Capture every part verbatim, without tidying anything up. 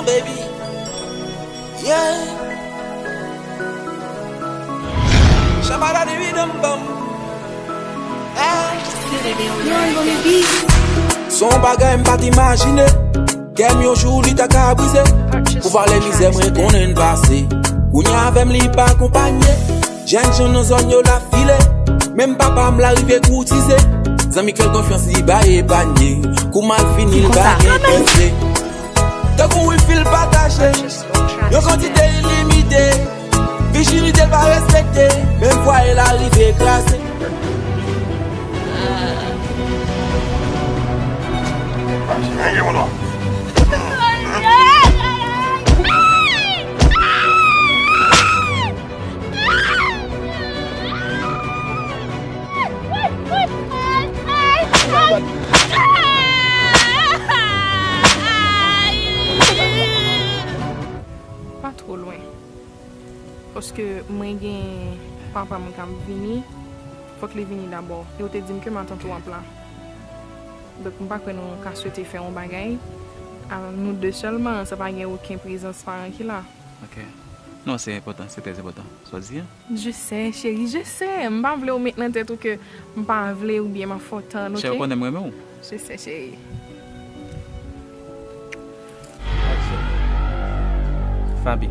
Baby. Yeah. Shabada di bidam bam. Ah. Se yon bagay m pa t imajine. Kè m yon jou li ta ka brize. Pou valè mizè mwen konnen n pase. Kounye avè m li pa akonpanye. Jèn jan nan zòn yo la file. Menm papa m la rive koutize. Zanmi kè l konfyans li bay epanye. Kou mal fini l pa gen pèse. Tankou wifi l pataje. Yon kantite ilimite. Vijinite l pa respekte. Menm fwaye la rive kraze. Pa twò lwen. Paske mwen gen papa m k ap vini. Fòk li vini dabò. Yo te di m ke matant ou ap la. Donk, m pa kwè nou ka swete fè yon bagay a nou de sèlman, sa pa gen okenn prezans paran ki la. Ok. Non, se enpòtan, se trè enpòtan. Sa w di a? Je sais, chérie, je sais. M pa vle w met nan tèt ou ke m pa vle oubyen m ap fè w tann, ok? Cheri, ou konnen m renmen w. Je sais, chérie. Faby,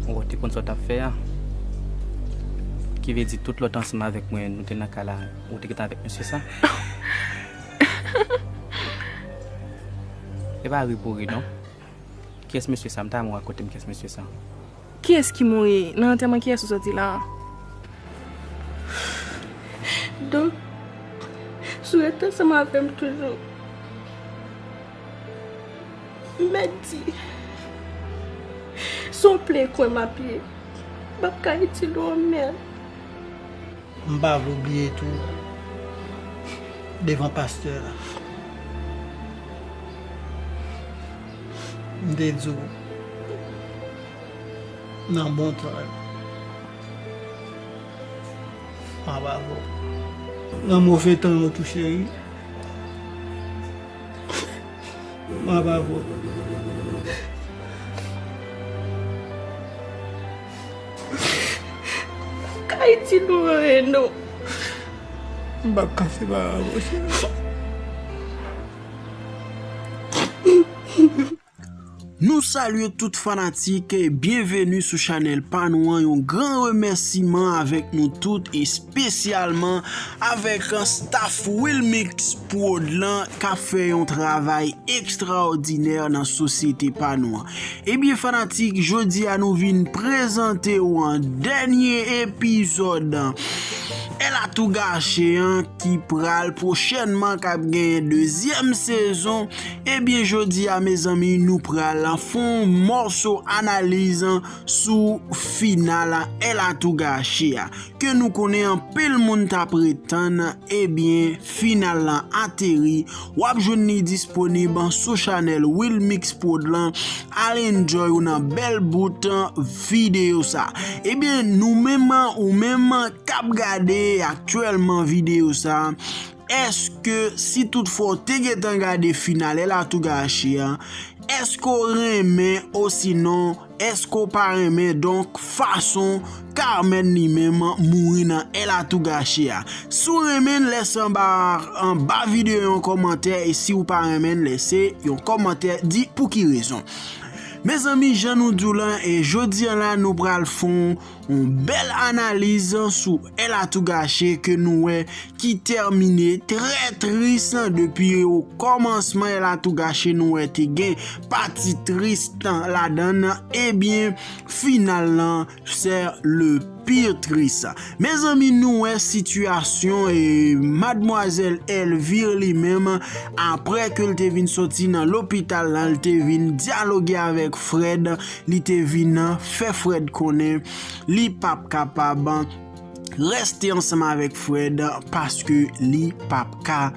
ou te konn sa w t ap fè a? Ki vle di tout lè w t ansanm avèk mwen, nou te nan kay la, ou te gentan avèk mesye sa? E pa ri pou ri, non. Kiyès mesye sa? M ta renmen w rakonte m kiyès mesye sa. Kiyès ki mouri? Nan antèman kiyès ou soti la a? Donk, si w ret ansanm avè m toujou, m mèt di, se yon plen kwen m ap ye. M p ap ka itil ou anmè. M pa vle w bliye tou, devan pastè a, m te di w, nan bon tan, m ap avè w. Nan move tan yo tou, cheri. M ap avè w. Kay di nou anyen non. M p ap ka separe avè w, cheri. Nou salye tout fanatik e byenveni sou chanèl pa nou an. Yon gran remèsiman avèk nou tout, espesyalman avèk staff Wilmix Prod lan k ap fè yon travay ekstraòdinè nan sosyete pa nou an. Ebyen, fanatik, jodi a nou vin prezante w an dènye epizòd El Atougache an ki pral pwochènman k ap genyen dezyèm sezon. Ebyen, jodi a, mezanmi, nou pral fè yon mòso analiz sou final El Atougache a. Ke nou konnen anpil moun t ap ret tann, ebyen, final lan ateri. W ap jwenn li disponib sou chanèl Wilmix Prod lan. Al enjoy ou nan bèl bout videyo sa. Ebyen, nou menm, ou menm k ap gade aktyèlman videyo sa, èske si toutfwa w te gentan gade final El Atougache a, èske w renmen osinon èske w pa renmen, donk, fason Carmen li menm mouri nan El Atougache a? Si w renmen l, lèse anba, anba videyo yon kòmantè, e si w pa renmen l, lèse yon kòmantè, di pou ki rezon. Mezanmi, jan nou di w lan, e jodi a la, nou pral fè yon yon bèl analiz sou El Atougache ke nou wè ki tèmine trè tris depi o kòmansman. El Atougache nou wè te gen pati tris ladan l, ebyen, final lan, c'est le pire triste. Mezanmi, nou wè sitiyasyon e madmwazèl Elvire li menm, apre ke l te vin soti nan lopital lan, l te vin dyaloge avèk Fred, li te vin fè Fred konnen li p ap kapab rèste ansanm avèk Fred paske li p ap ka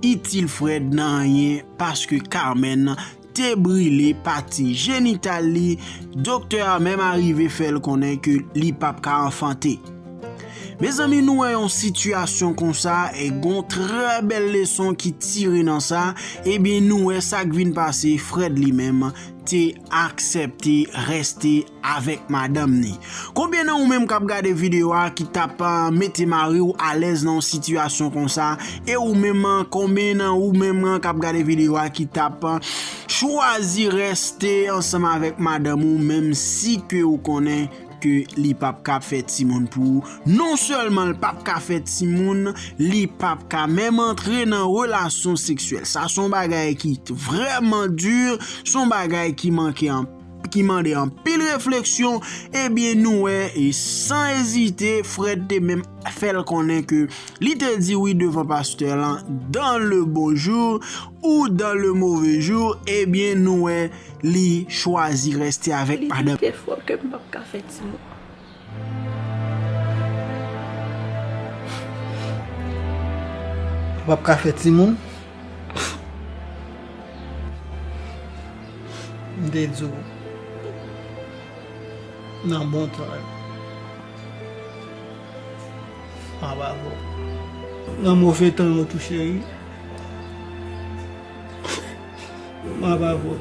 itil Fred nan anyen, paske Carmen te brile pati jenital li. Doktè a menm arive fè l konnen ke li p ap ka anfante. Mezanmi, nou wè yon sitiyasyon konsa, e gon trè bèl leson ki tire nan sa. Ebyen, nou wè sa k vin pase, Fred li menm te aksepte reste avèk madanm ni. Konbyen nan ou menm k ap gade videyo a ki t ap, ah, mete mari w alèz nan yon sitiyasyon konsa? E ou menm, ah, konbyen nan ou menm, ah, k ap gade videyo a ki t ap, ah, chwazi reste ansanm avèk madanm ou, menm si ke ou konnen ke li p ap ka fè timoun pou ou? Non sèlman l p ap ka fè timoun, li p ap ka menm antre nan relasyon seksyèl. Sa se yon bagay ki vrèman di, se yon bagay ki manke an, ki mande anpil refleksyon. Ebyen, nou wè, e san ezite, Fred te menm fè l konnen ke li te di wi devan pastè lan, dans le bon jour ou dans le mauvais jour. Ebyen, nou wè, li chwazi rèste avèk madanm. Li te fò ke m p ap ka fè timoun. Ou p ap ka fè timoun? M te di w nan bon tan. M ap avè w. Nan move tan yo tou, cheri. M ap avè w.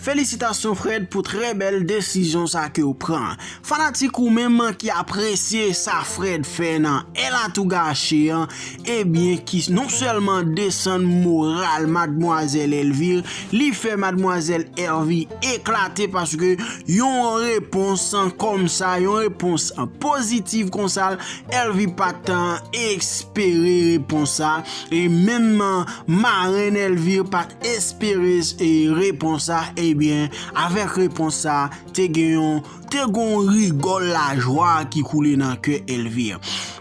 Felisitasyon, Fred, pou trè bèl desizyon sa ke w pran. Fanatik ou menm ki apresye sa Fred fè nan Elle a tout gâché an, ebyen, ki non sèlman desann moral madmwazèl Elvire, li fè madmwazèl Elvire eklate paske yon repons kòmsa, yon repons pozitif konsa, Elvire pa t espere repons sa, e menm marenn Elvire pa t espere, e, repons sa, ebyen, avèk repons sa, te gen yon, te gen yon rigòl lajwa ki koule nan kè Elvire.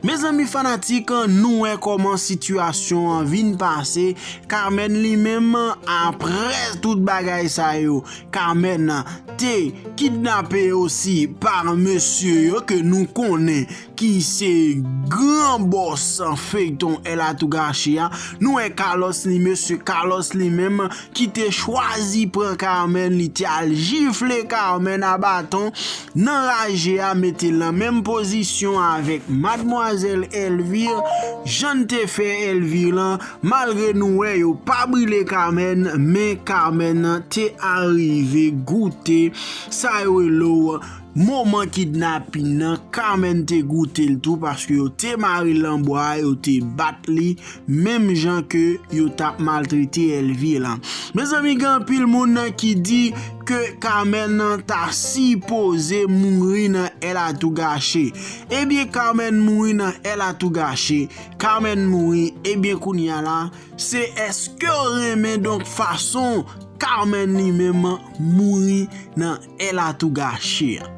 Mezanmi fanatik, nou wè kòman sitiyasyon an vin pase. Carmen li menm, aprè tout bagay sa yo, Carmen te kidnape osi pa mesye yo ke nou konnen ki se gran bòs feyton Elle a tout gâché a. Nou wè Carlos li, mesye Carlos li menm, ki te chwazi pran Carmen, li te al jifle Carmen a baton nan raje a, mete l nan menm pozisyon avèk madmwazèl Elvire. Jan n te fè Elvire lan, malgre nou wè yo pa brile Carmen, men Carmen te arive goute sa yo rele w moman kidnapin nan. Carmen te goute l tou paske yo te mare l nan bwa, yo te bat li, menm jan ke yo t ap maltrete Elvire lan. Mezanmi, gen anpil moun ki di ke Carmen ta sipoze mouri nan Elle a tout gâché. Ebyen, Carmen mouri nan Elle a tout gâché. Carmen mouri, ebyen, kounye a la, se èske w renmen donk fason Carmen li menm mouri nan Elle a tout gâché a?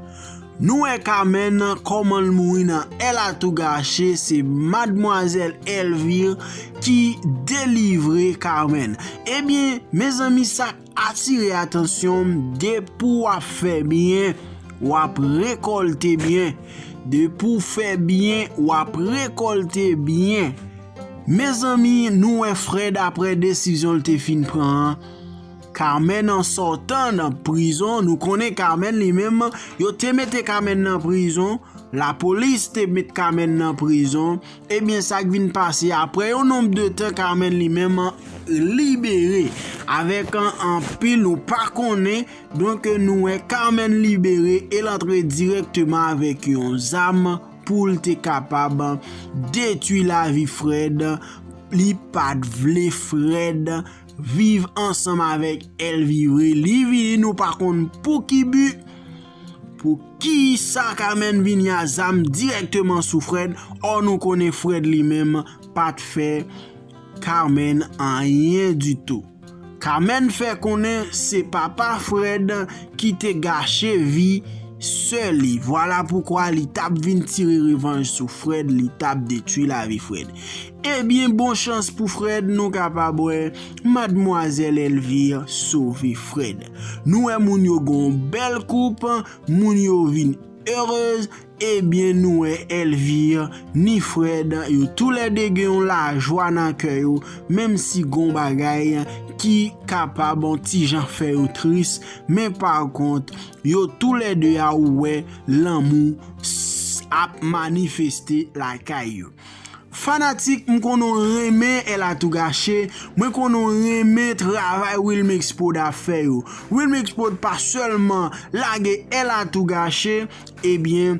Nou wè Carmen kòman l mouri nan Elle a tout gâché, se madmwazèl Elvire ki delivre Carmen. Ebyen, mezanmi, sa k atire atansyon m, depi w ap fè byen, w ap rekòlte byen. Depi w fè byen, w ap rekòlte byen. Mezanmi, nou wè Fred, aprè desizyon l te fin pran an, Carmen an sòtan nan prizon, nou konnen Carmen li menm, yo te mete Carmen nan prizon, lapolis te met Carmen nan prizon. Ebyen, sa k vin pase, aprè yon nonb de tan, Carmen li menm libere avèk an, anpil nou pa konnen. Donk, nou wè Carmen libere e l antre dirèkteman avèk yon zam pou l te kapab detwi lavi Fred. Li pa t vle Fred viv ansanm avèk Elvire. Li vini, nou pa konn pou ki bi, pou ki sa Carmen vini a zam dirèkteman sou Fred. Ò, nou konnen Fred li menm pa t fè Carmen anyen ditou. Carmen fè konnen se papa Fred ki te gache vi sè li. Vwala poukwa li t ap vin tire revanj sou Fred, li t ap detwi lavi Fred. Ebyen, bon chans pou Fred, nou kapab wè madmwazèl Elvire sove Fred. Nou wè moun yo gen yon bèl koup, moun yo vin erez. Ebyen, nou wè Elvire ni Fred, yo toulède gen yon lajwa nan kè yo, menm si gon bagay ki kapab yon ti jan fè yo tris, men pa kont, yo toulède a ou wè lanmou ap manifeste lakay yo. Fanatik, m konnen w renmen El Atougache, mwen konnen w renmen travay Wilmix Prod ap fè yo. Wilmix Prod pa sèlman lage El Atougache, ebyen,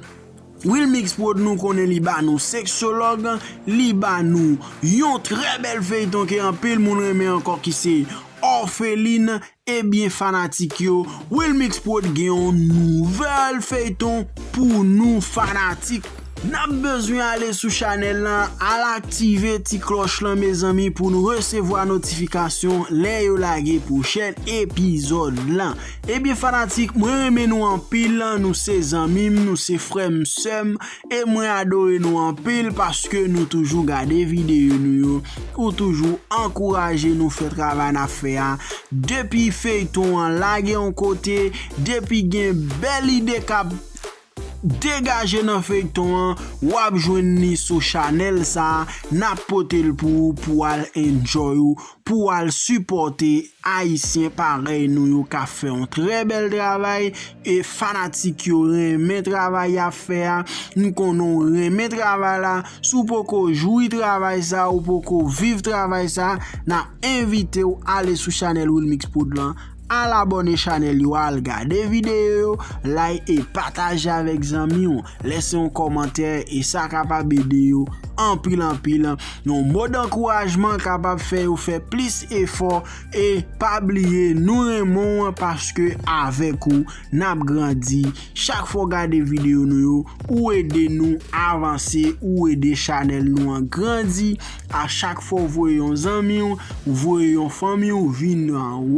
Wilmix Prod nou konnen li ba nou seksològ, li ba nou yon trè bèl feyton ke anpil moun renmen ankò ki se Orpheline. Ebyen fanatik yo, Wilmix Prod gen yon nouvèl feyton pou nou fanatik. N ap bezwen ale sou chanèl lan, al aktive ti klòch lan mezanmi pou nou resevwa notifikasyon lè yo lage pwochèn epizòd lan. Ebyen fanatik, mwen renmen nou anpil, nou se zanmi m, nou se frè m, sè m, e mwen adore nou anpil paske nou toujou gade videyo nou yo, ou toujou ankouraje nou fè travay n ap fè a. Depi feyton an lage yon kote, depi gen bèl ide k ap degaje nan feyton an, w ap jwenn li sou chanèl sa a. N ap pote l pou ou, pou w al enjoy ou, pou w al sipòte Ayisyen parèy nou yo k ap fè yon trè bèl travay. E fanatik yo renmen travay y ap fè a. M konnen w renmen travay la. Si w poko jwi travay sa, ou poko viv travay sa, n ap envite w ale sou chanèl Wilmix Prod lan, al abòne chanèl yo, al gade videyo yo, like e pataje avèk zanmi w, lèse yon kòmantè, e sa kapab ede yo anpil anpil. Yon mo dankourajman kapab fè yo fè plis efò. E pa bliye, nou renmen w paske avèk ou n ap grandi. Chak fwa w gade videyo nou yo, ou ede nou avanse, ou ede chanèl nou an grandi. A chak fwa w voye yon zanmi w, ou voye yon fanmi w vin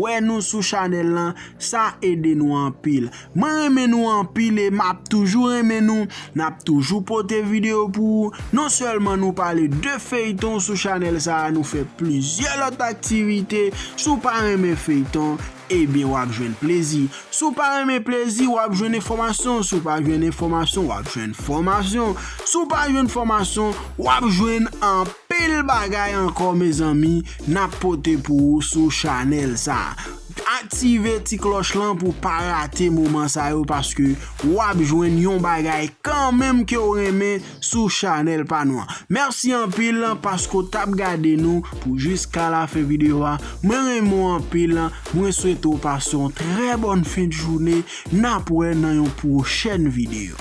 wè nou sou chanèl lan, sa ede nou anpil. Mwen renmen nou anpil e m ap toujou renmen nou. N ap toujou pote videyo pou ou. Non sèlman nou pale de feyton sou chanèl sa a, nou fè plizyè lòt aktivite. Si w pa renmen feyton, ebyen w ap jwenn plezi. Si w pa renmen plezi, w ap jwenn enfòmasyon. Si w pa jwenn enfòmasyon, w ap jwenn fòmasyon. Si w pa jwenn fòmasyon, w ap jwenn anpil bagay ankò, mezanmi, n ap pote pou ou sou chanèl sa a. Aktive ti klòch lan pou w pa rate moman sa yo, paske w ap jwenn yon bagay kanmenm ke w renmen sou chanèl pa nou an. Mèsi anpil paske w t ap gade nou pou jiska lafen videyo a. Mwen renmen w anpil. Mwen swete w pase yon trè bòn fen de jounen. N ap wè nan yon pwochèn videyo.